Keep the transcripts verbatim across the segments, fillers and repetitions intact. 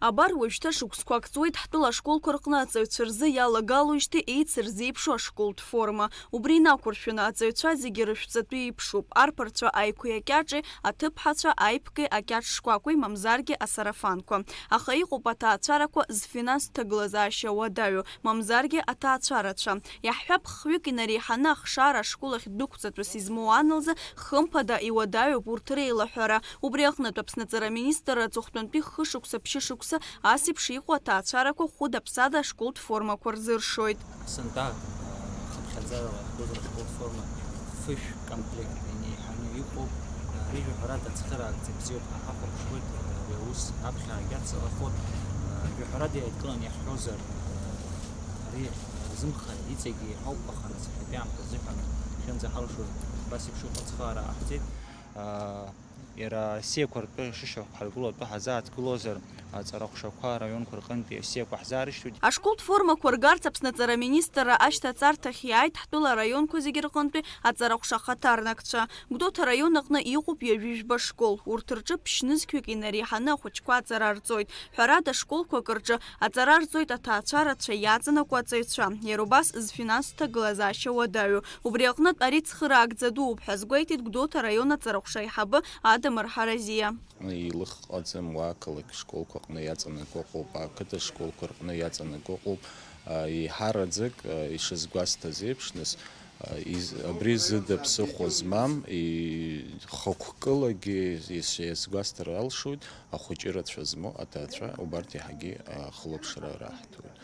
Абар уажәшьҭа шықәсқәак ҵуеит ҳтәыла ашколқәа рҟны аҵаҩцәа рзы иалагалоижьҭеи еицырзеиԥшу ашколтә форма. Убри инақәыршәаны аҵаҩцәа зегьы рышәҵатәы еиԥшуп, арԥарцәа аиқәеи акьаҿи, аҭыԥҳацәа аиԥки акьаҿ шкәакәеи, мамзаргьы асарафанқәа. Аха иҟоуп аҭаацәарақәа зфинанстә ҭагылазаашьа уадаҩу, мамзаргьы аҭаацәарацәа. Иаҳҳәап, хҩык инареиҳаны ахшара ашкол ахь дәықәҵатәыс измоу ан лзы, хымԥада, иуадаҩуп урҭ реилаҳәара. Убри аҟнытә Аԥсны аҵара аминистрра аҵыхәтәантәи хышықәса ԥшьышықәса ас еиԥш иҟоу аҭаацәарақәа хәыда-ԥсада ашколтә формақәа рзыршоит. Сынтәа, э, хыԥхьаӡарала иаҳгозар ашколтә форма фышә комплект инеиҳаны иҟоуп. Э, ари жәаҳәарада ацхыраагӡа бзиоуп ҳәа ҳахәаԥшуеит, э, ари аус аԥхьа егьацалахоит. Э, жәаҳәарада иааидкыланы иаҳҳәозар, э, ари рзымхар иҵегьы иҳауп, аха нас иахьатәи аамҭа азыҳәан шәынӡаҳалшоз абас еиԥш иҟоу ацхыраара ҟаҳҵеит. Э, Иара асиақәа ртәы шышьақәҳаргыло атәы ҳазааҭгылозар, аҵарахәшақәа араионқәа рҟынтәи асиақәа ҳзаарышьҭуеит. Ашколтә формақәа ргарц Аԥсны аҵара аминистрра ашьҭаҵарҭахь иааит ҳтәыла араионқәа зегьы рҟынтәи аҵарахәша ахаҭарнакцәа. Гәдоуҭа араион аҟны иҟоуп ҩажәи жәба школ. Урҭ рҿы ԥшьнызқьҩык инареиҳаны ахәыҷқәа аҵара рҵоит. Ҳәарада, школқәак рҿы аҵара рҵоит аҭаацәарацәа иаҵанакуа аҵаҩцәа, иара убас зфинанстә ҭагылазаашьа уадаҩу. Убри аҟнытә ари цхыраагӡа дууп ҳәа азгәеиҭеит Гәдоуҭа араион аҵарахәша аиҳабы Адамыр Ҳаразиа. Илыхҟаӡам уа ақалақь школқәа аҟны иаҵанакуа ыҟоуп, ақыҭа школқәа рҟны иаҵанакуа ыҟоуп. Еиҳараӡак, ишазгәасҭаз еиԥш, нас, из-, абри зыда ԥсыхәа змам, и-, хықәкылагьы ис-, иазгәасҭар алшоит, ахәыҷы рацәа змоу аҭаацәа убарҭ иаҳагьы, а, хылаԥшра раҳҭоит.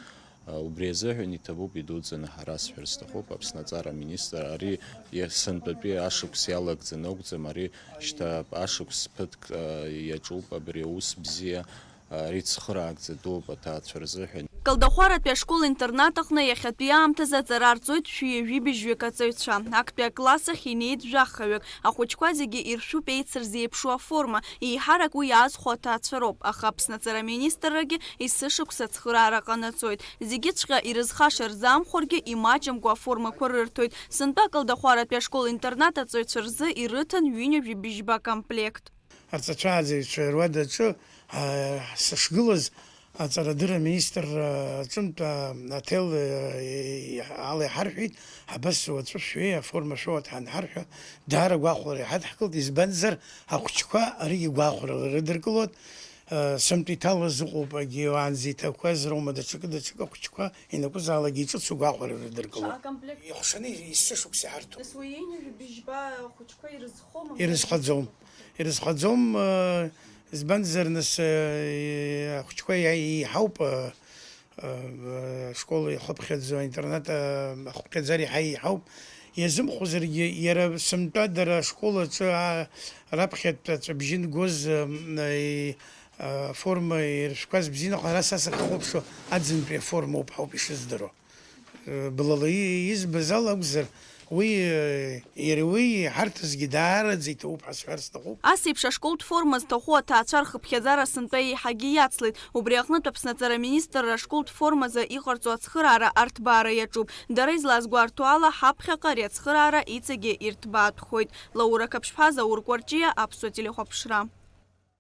А, убри азыҳәан иҭабуп идуӡӡаны ҳара сҳәар сҭахуп, Аԥсны аҵара аминистр, ари иа-, сынтәатәи ашықәс иалагӡаны акәӡам, ари шьҭа ашықәс ԥыҭк, а, иаҿуп абри аус бзиа, а, ари цхыраагӡа дууп аҭаацәа рзыҳәан. Калдахәаратәи ашкол-интернат аҟны иахьатәи аамҭазы аҵара рҵоит шәи ҩажәи быжьҩык аҵаҩцәа. Актәи акласс ахь инеит жәахаҩык. Ахәыҷқәа зегьы иршәуп еицырзеиԥшу аформа, еиҳарак уи иаазхәо аҭаацәа роуп, аха Аԥсны аҵара аминистррагьы есышықәса ацхыраара ҟанаҵоит. Зегьыҵәҟьа ирызхаша рзаамхәаргьы, имаҷымкәа аформақәа рырҭоит. Сынтәа акалдахәаратәи ашкол-интернат аҵаҩцәа рзы ирыҭан ҩынҩажәи быжьба комплект. Арҵаҩцәа аӡаҩцәа руадаҿы, аа, сышгылаз, аҵарадырра аминистрра аҿынтә, аа, аҭел, аа, ала иҳарҳәеит, абас уаҵәы шәҩеи аформа шәоуа ҳанҳарҳәа, даара гәахәара иҳадҳкылт, избанзар, ахәыҷқәа аригьы гәахәарала ирыдыркылоит, аа, сынтәа иҭалаз ыҟоуп, агьи уаанӡа иҭақәаз роума даҽакы-даҽакы ахәыҷқәа ианакәызаалакгьы иҿыцу гәахәара ирыдыркылоит. Ихшаны есышықәса иҳарҭоит. Нас уи ҩынҩажәи быжьба ахәыҷқәа ирызхома? Ирызхаӡом. Ирызхаӡом, э, избанзар, нас, э, ахәыҷқәа иа-, еиҳауп, э, э, ашкол иахыԥхьаӡо, аинтернат, э, ахыԥхьаӡара иаҳа еиҳауп. Иазымхозаргьы, иара сынтәа дара ашкол аҿы, а, раԥхьатә аҵәабжьы нгоз, э, м, э, аформа иршәқәаз бзианы, аха ара са сахьхәаԥшуа аӡынтәи аформа ауп ҳәа ауп ишыздыруа. Блала избаз ала акәзар, уи, иара уи иҳарҭазгьы даараӡа иҭабуп ҳәа сҳәар сҭахуп. Ас еиԥш ашколтә форма зҭаху аҭаацәа рхыԥхьаӡара сынтәа еиҳагьы иацлеит. Убри аҟнытә Аԥсны аҵара аминистрра ашколтә формазы иҟарҵо ацхыраара арҭбаара иаҿуп. Дара излазгәарҭо ала, ҳаԥхьаҟа ари ацхыраара иҵегьы ирҭбаатәхоит. Лаура Қаԥшьԥҳа, Заур Кәарҷиа, Аԥсуа телехәаԥшра.